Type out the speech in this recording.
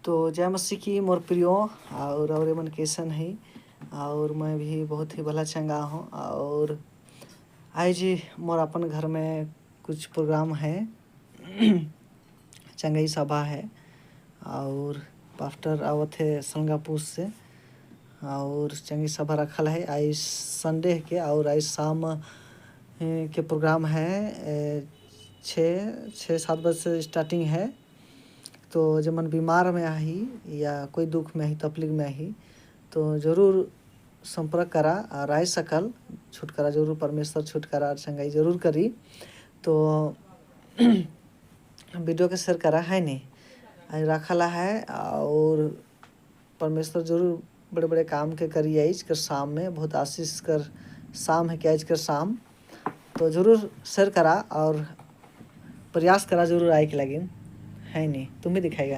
तो जय मसीह की मोर प्रियो और मन कैसन है और मैं भी बहुत ही भला चंगा हूँ। और आज मोर अपन घर में कुछ प्रोग्राम है, चंगाई सभा है और पास्टर आवत है सिंगापुर से और चंगी सभा रखल है। आज संडे के और आज शाम के प्रोग्राम है, 6-7 बजे से स्टार्टिंग है। तो जब मन बीमार में आही या कोई दुख में आही, तकलीफ में आही तो ज़रूर संपर्क करा और आए सकल छुटकारा जरूर परमेश्वर छुटकारा और चंगाई जरूर करी। तो वीडियो के शेयर करा है नहीं रखला है और परमेश्वर जरूर बड़े बड़े काम के करी आज कर शाम में बहुत आशीष कर शाम है कि आज कर शाम। तो ज़रूर शेयर करा और प्रयास करा जरूर आए के लगिन है नहीं। तुम भी दिखाएगा।